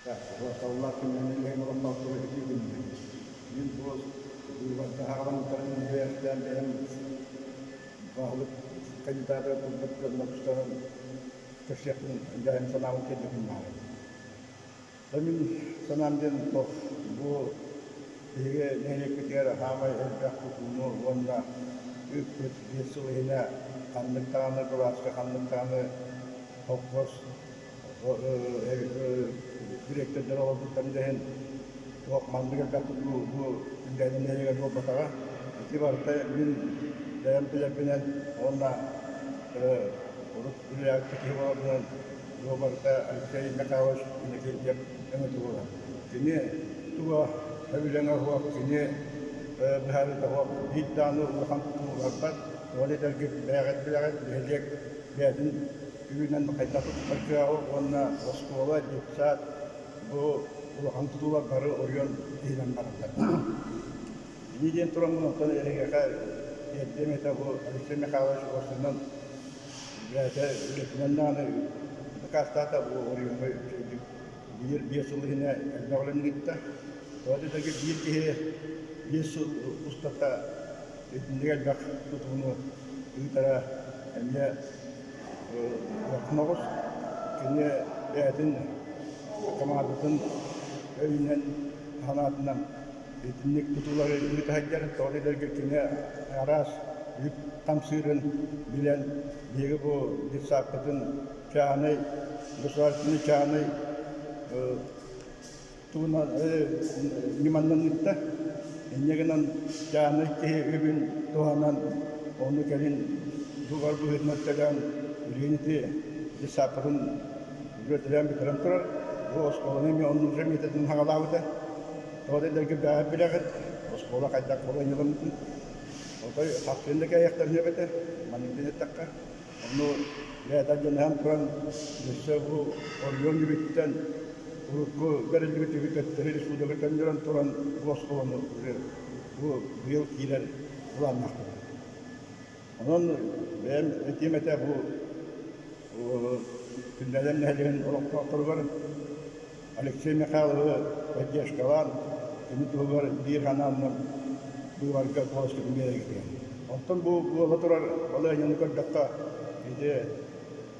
Саллаат күннэрин олохтоохтору үтүө күннэр. Мин бу быыбардаһаҕаламмыттарын бэйэхтээн бэйэм баһылык кандидата турбут дьоннор тустарынан көрсүөхпүн дьайым санаабын тиэрдиэхпин баҕарабын. Мин санаам диэн туох бу биһиги нэһилиэкпитигэр саамай элбэх тутууну уонна ыыппыт 5 сыл иһинэ ханнык даҕаны былааска ханнык даҕаны холкуос дириэктэрдэр олорбуттарын да иһин туох маннык элбэх тутуу бу Күндээнэ нэһилиэгэр буолбатаҕа. Ити барыта мин бэйэм билэрбинэн уонна урут үлэлээбит киһи буоларбынан бу барыта Алексей Михайлович Иннокентьев өҥөтө буолар. Кини туга сөбүлэҥэ суох, кини быһаарыыта суох биир даҕаны улахан тутуу барбат. Ол этэргит бэйэҕит билэҕит, нэһилиэк бэйэтин үбүнэн хайдах туттар кыаҕы уонна оскуола, детсад бу улахан тутуулар бары оройуон иһинэн бараллар. Ини диэн тураммын онтон эһиэхэ тиэрдиэм этэ бу Алексей Михайлович уопсайынан бэйэтэ үлэтинэн даҕаны дакаастаата бу оройуоҥҥа үчүгэйдик биир 5 сыл иһинэ элбэх үлэни ыытта. Тоҕо диэтэххэ биир киһи 5 сыл устата итинник элбэх тутууну ыытара эмиэ улахан оҕус. Кини бэйэтин хамаандатын өйүнэн, санаатынан итинник тутуулары ыыта сылдьар. Тоҕо диэтэргэ кини араас үп хамсыырын билэн биһиги бу детсадпытын чааһынай, государственнай чааһынай тугунан ньыманнан ыытта. Инньэ гынан чааһынай киһи үбүн туһанан ону кэлин дугар быһыытынан төлөөн билигин ити детсадпытын төлөөн бүтэрэн турар. Бу оскуоланы эмиэ оннук же миэтэтин хаҕалаабыта. Тоҕо диэтэргэ бэҕэ билэҕит, оскуола хайдах балаһыанньаламмытын. Отой хахсын да кээйэхтэрин эбэтэ, маннык диэн эттэххэ. Ону бэйэтэ дьаныһан туран өссө бу оройуон үбүттэн урукку бэриллибит үбү төттөрү республика көннөрөн туран бу оскуоланы уже бу быйыл киирэр былааннаахпыт. Онон бэйэм этиэм этэ бу Күндэлэн нэһилиэгин олохтоохторугар Алексей Михайловы поддержкалаан, кини туһугар биир санааннан быыбарга куоласкытын биэрэргитигэр. Оттон бу буола турар балаһыанньаны көрдөххө, ити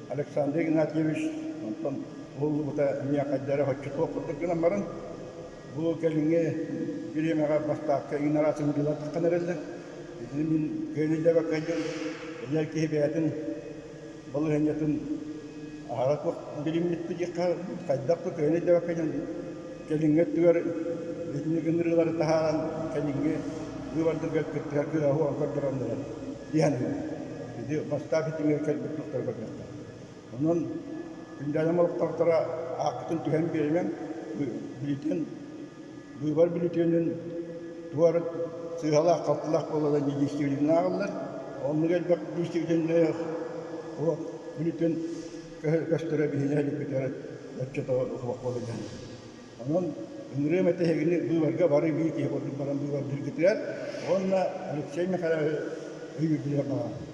Александр Игнатьевич онтон уһуллубута эмиэ хайда эрэ соччо суох курдук гынан баран, бу кэлиҥҥи бириэмэҕэ бастаакка иҥин араас ыҥырыылар таххан эрэллэр. Итини мин кыайан өйдөөбөккө дьон эдэр киһи бэйэтин балаһыанньатын аһара туох билиммит диэххэ хайдах да кыайан өйдөөбөккө дьон кэлиҥҥи өттүгэр итинник ыҥырыылары таһааран кэлиҥҥи быыбардарга кыттыһар кыаҕа суоҕун көрдөрөн иһэн ити бастаах итиҥҥэ кэлбит туохтары көрүөххэ. Онон Күндээдэм олохтоохторо ааккытын түһэн биэримэҥ, билитин быыбар бүлүтүөнүн туора сыыһалаах-халтылаах буолла да недействительно ааҕыллар. Оннук элбэх действительнай олох бүлүтүөн көстөрө биһиги нэһилиэкпитигэр оччото суох буола диэн. Онон ыҥырыам этэ эһигини быыбарга бары биир киһи курдук баран быыбардыыргытыгар уонна Алексей Михайлович өйүүргүтүгэр баҕарабын.